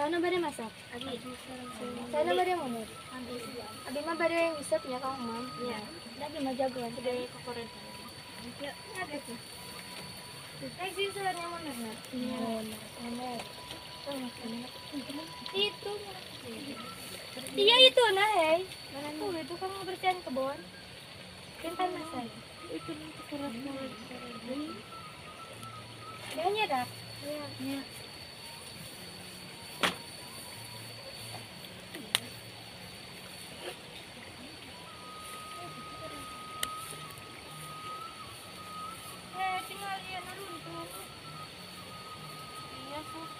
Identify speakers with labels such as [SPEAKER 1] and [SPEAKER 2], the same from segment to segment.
[SPEAKER 1] Sana bade masak? Abi. Sana bade ngomong? Abi. Abi mah bade ngisep ya Kang Mam. Iya. Abi mah jagoan dari kokoren. Ya, ada tuh. Eh, sih sebenarnya mana? Iya. Mana? Itu. Iya itu nah, hei. Tuh itu kan ngebersihan kebun. Kintan masak. Itu nanti keras banget. Kayaknya dah. Iya. Tinggal dia neruntuh. Iya, Sob.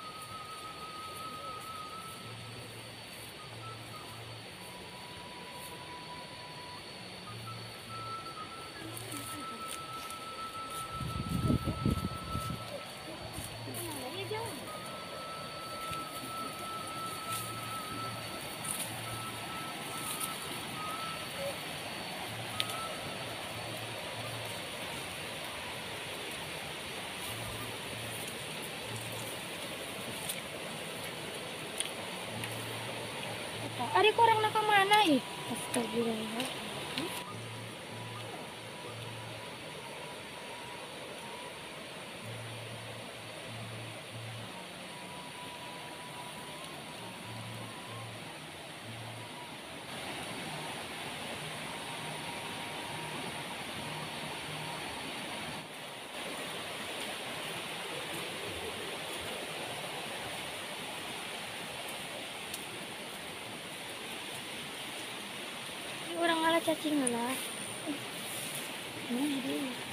[SPEAKER 1] Ari kurang nak kemana ih? Astagfirullah. Orang ngalah cacing lah. Ini dia.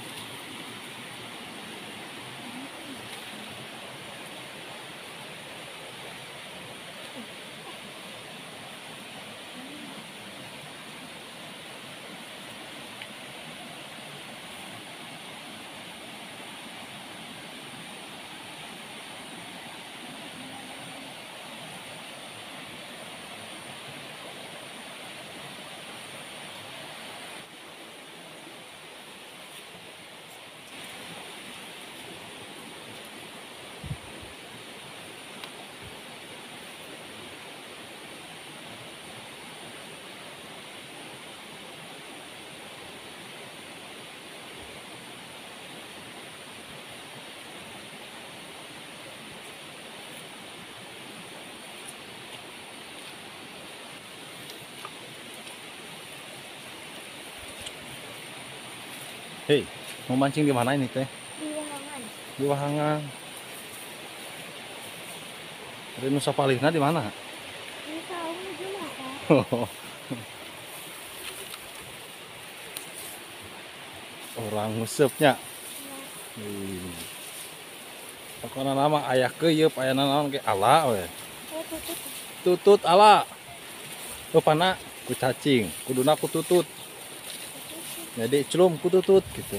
[SPEAKER 2] Hei, mau mancing di mana ini teh?
[SPEAKER 1] Di Wahangan.
[SPEAKER 2] Di Wahangan. Dari Nusa Palihna di mana?
[SPEAKER 1] Di saung di mana?
[SPEAKER 2] Orang ngusepnya. Ya. Pokoknya nama ayah keyep, ayah naon ke ala we.
[SPEAKER 1] Tutut.
[SPEAKER 2] Tutut ala. Rupana ku cacing, kuduna ku tutut. Jadi celum kututut gitu.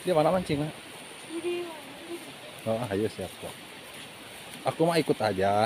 [SPEAKER 2] Dia mana mancing, Mak? Oh, ayo siap kok. Aku mah ikut aja.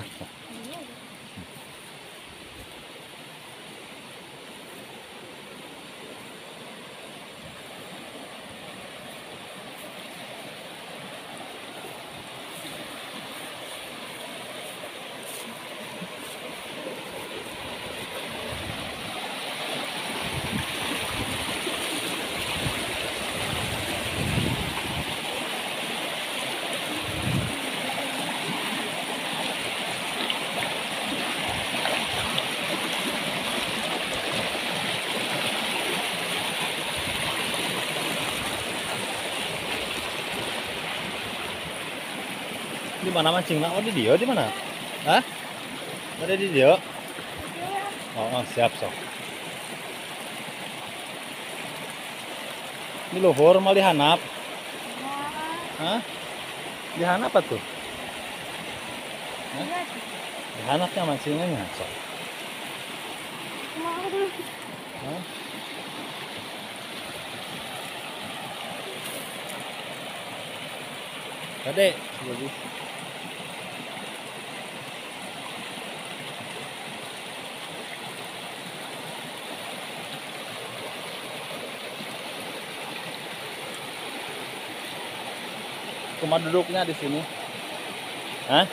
[SPEAKER 2] Di mana mancing? Oh, di dia di mana? Hah? Ada di dia? Oh, siap sok. Di luhur mal dihanap. Hah? Dihanap apa tuh? Hah? Dihanapnya mancingnya sok. Hah? Kade, bagus. Cuma duduknya di sini. Hah?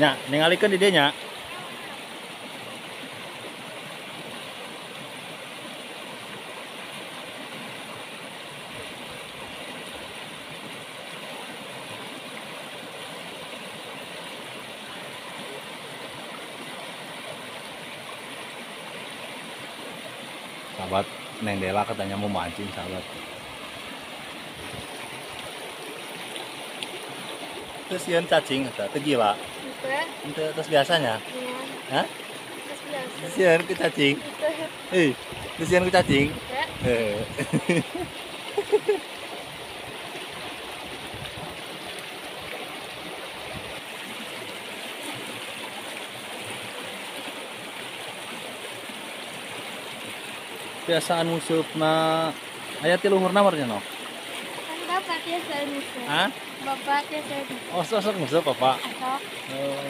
[SPEAKER 2] Nya, ningalikeun di dieu nya. Sahabat, Neng Dela katanya mau mancing, sahabat. Terus sieun cacing eta teu gila. Henteu. Terus biasanya?
[SPEAKER 1] Iya.
[SPEAKER 2] Hah?
[SPEAKER 1] Terus biasa.
[SPEAKER 2] Sieun ku cacing. Hei, terus sieun ku cacing. Heuh. Biasaan ngusupna aya ti luhurna meureun nya, Nok?
[SPEAKER 1] Kan bapak tiasa nguseup.
[SPEAKER 2] Hah?
[SPEAKER 1] Bapak tiasa nguseup.
[SPEAKER 2] Oh, sok nguseup bapak.
[SPEAKER 1] Sok.
[SPEAKER 2] Oh.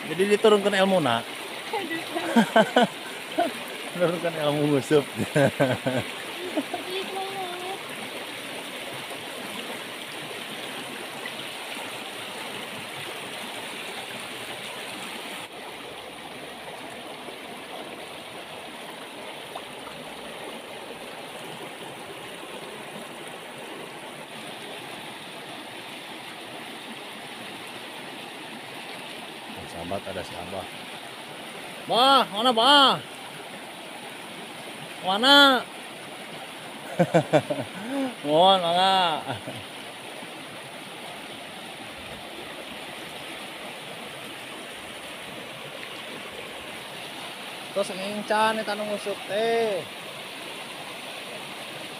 [SPEAKER 2] Jadi diturunkan ilmuna. Menurunkan ilmu nguseup. Sahabat, ada si Abah. Bah, mana bah? Mana? Mohon, mangga. Terus nging can eta nu nguseup teh.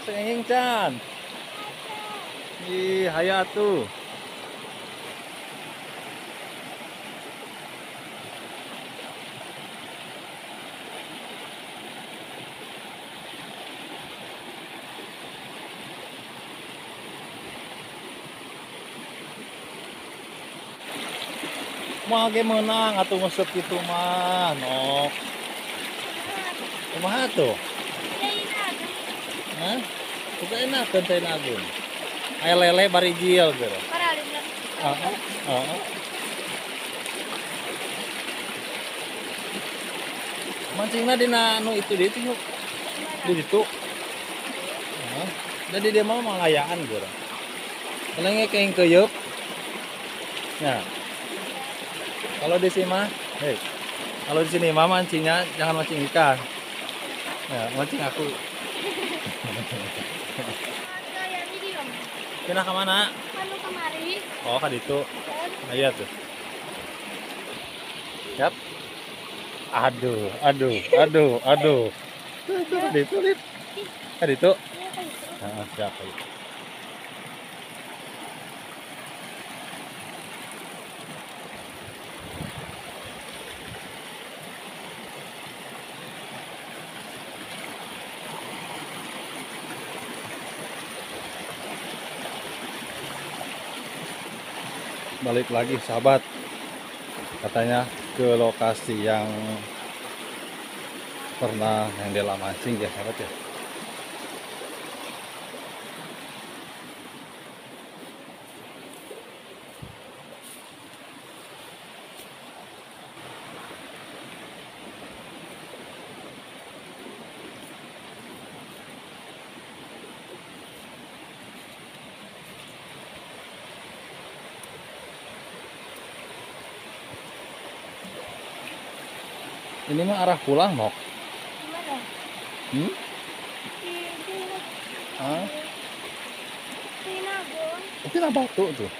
[SPEAKER 2] Senging can. Ih, haya atuh. Mah ge meunang atuh nguseup kitu mah, Nok. Kumaha tuh? Hah? Kudu enakeun teh agung. Aya lele bari jil geura. Heeh, heeh. Mancingna dina anu itu dieu tuh. Di ditu. Heeh. Da di dieu mah malayaan geura. Paling ge keuyeup. Nah. Kalau di sini mah, hei. Kalau di sini mah mancingnya jangan mancing ikan. Ya, mancing aku. Pindah ke mana?
[SPEAKER 1] Anu kemari.
[SPEAKER 2] Oh, ka ditu. Iya tuh. Siap. Aduh, aduh, aduh, aduh. Tuh, tuh, ka ditu, Lip. Ka ditu. Heeh, siap. Balik lagi sahabat, katanya ke lokasi yang pernah yang Dela mancing ya sahabat ya. Ini mah arah pulang, Nok.
[SPEAKER 1] Gimana?
[SPEAKER 2] Hmm? Hah? Itu lah batu tuh.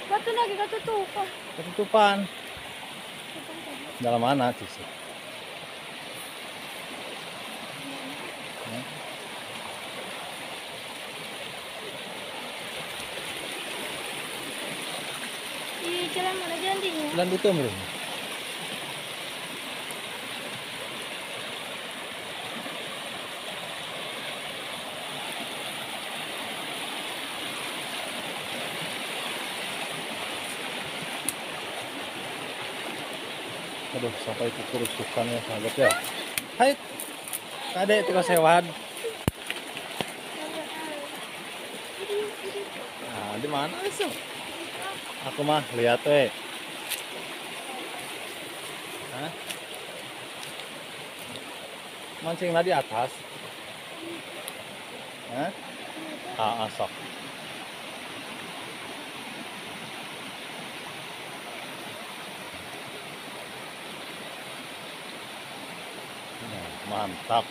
[SPEAKER 1] Batu lagi ketutupan.
[SPEAKER 2] Ketutupan. Dalam mana sih?
[SPEAKER 1] Di jalan mana jalan dinya?
[SPEAKER 2] Jalan itu, bro. Aduh, sampai kekerusukan ya sahabat ya. Hai, kade itu sewan. Nah, di mana itu? Aku mah lihat we. Hah? Mancingnya di atas. Hah? Ah, sok. Mantap.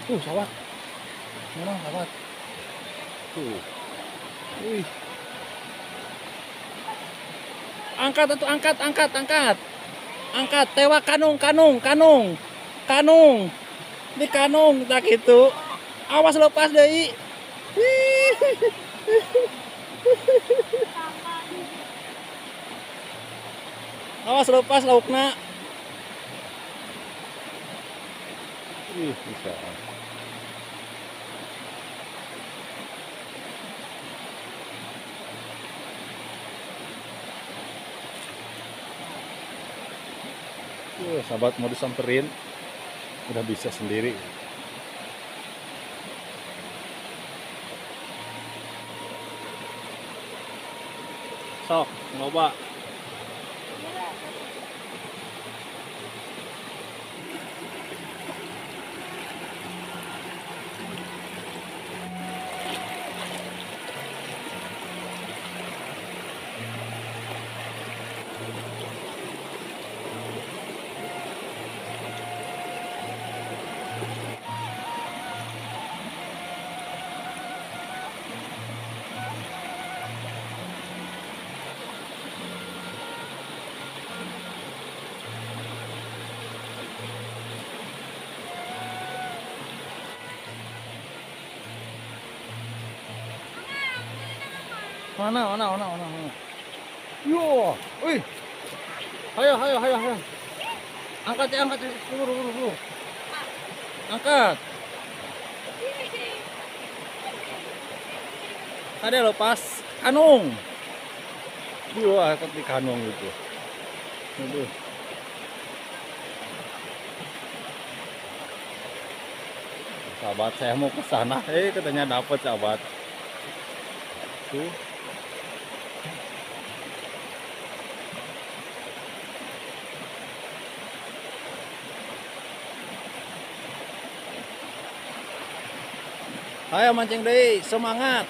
[SPEAKER 2] Tuh, sawat. Mana sawat? Tuh. Wih. Angkat atau angkat, angkat, angkat. Angkat, tewak kanung, kanung, kanung. Kanung. Ini kanung tak gitu. Awas lepas deui. Awas lepas laukna. Ih, bisa. Sahabat mau disamperin udah bisa sendiri. Sok, ngoba. Mana, mana, mana, mana, mana. Yo, wih. Hayo, hayo, hayo, hayo. Angkat ya, angkat ya. Buru, buru, buru. Angkat. Ada lepas kanung. Dua angkat di kanung gitu. Aduh. Sahabat saya mau ke sana, katanya dapat sahabat. Tuh. Ayo mancing deh, semangat.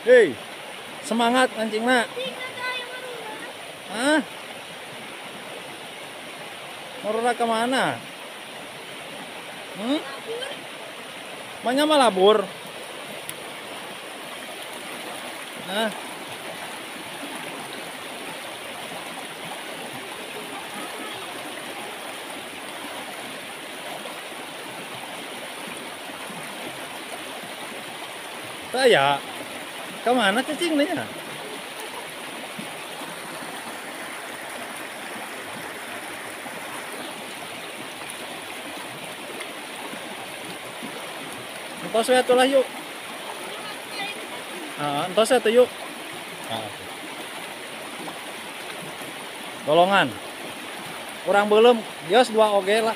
[SPEAKER 2] Hei, semangat mancing nak. Hah? Marura kemana? Hmm? Banyak mah labur. Hah? Saya kemana cacing nih ya? Entos we atuh lah yuk. Entos atuh yuk. Golongan. Kurang belum, geus dua oge lah.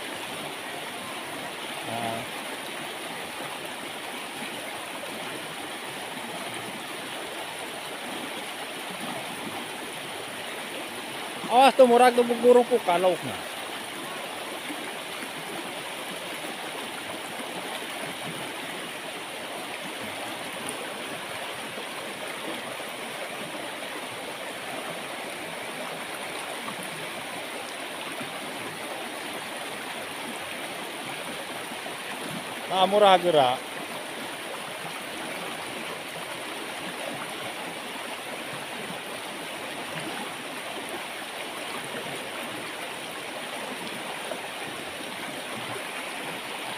[SPEAKER 2] Awas tuh murag tuh burupukan laukna. Ah, murah gerak.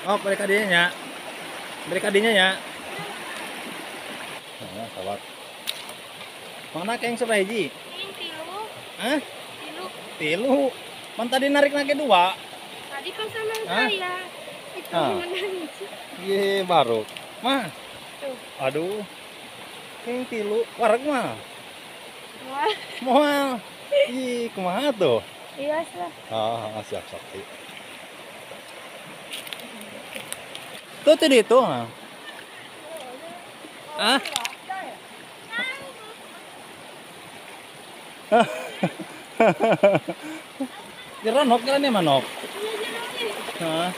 [SPEAKER 2] Oh, mereka dinya nya. Mereka dinya nya. Nah, sawat. Mana keng sabaraha hiji?
[SPEAKER 1] Tilu.
[SPEAKER 2] Hah?
[SPEAKER 1] Tilu.
[SPEAKER 2] Tilu. Man tadi narik lagi dua.
[SPEAKER 1] Tadi pas sama saya. Itu
[SPEAKER 2] Ye, baru. Mah.
[SPEAKER 1] Tuh.
[SPEAKER 2] Aduh. Keng tilu, wareg mah.
[SPEAKER 1] Moal.
[SPEAKER 2] Moal. Ih, kumaha tuh?
[SPEAKER 1] Iya, lah.
[SPEAKER 2] Ah, siap, siap. Tuh tadi itu. Ah. Jero nok kira nih manok. Hah.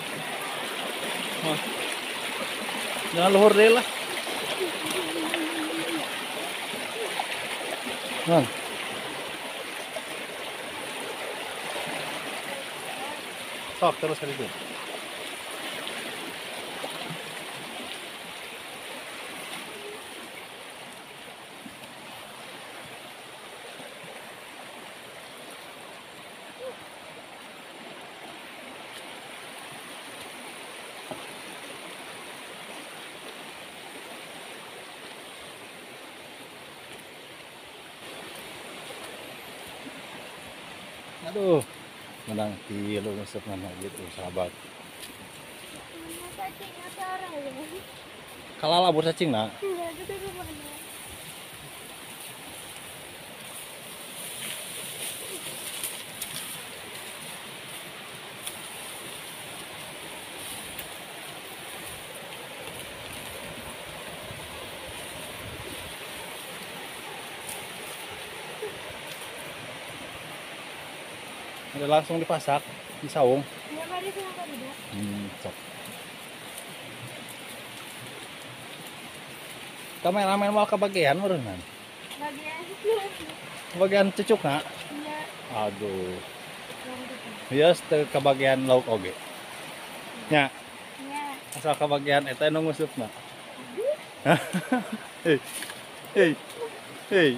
[SPEAKER 2] Jangan luhur deh lah. Nah. Sok terus kali itu. Aduh, menang tilu ngusep nama gitu sahabat. Kalau labur cacing nak? Udah langsung dipasak di saung. Sok. Kameramen mau kebagian meureunan.
[SPEAKER 1] Bagian.
[SPEAKER 2] Bagian cucuk nak?
[SPEAKER 1] Iya.
[SPEAKER 2] Aduh. Iya, teu kebagian lauk oge. Nya.
[SPEAKER 1] Nya.
[SPEAKER 2] Asal kebagian eta nu ngusupna. Hei. Hei. Hei.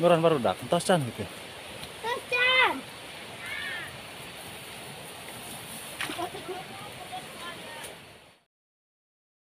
[SPEAKER 2] Murah baru dak, entosan gitu.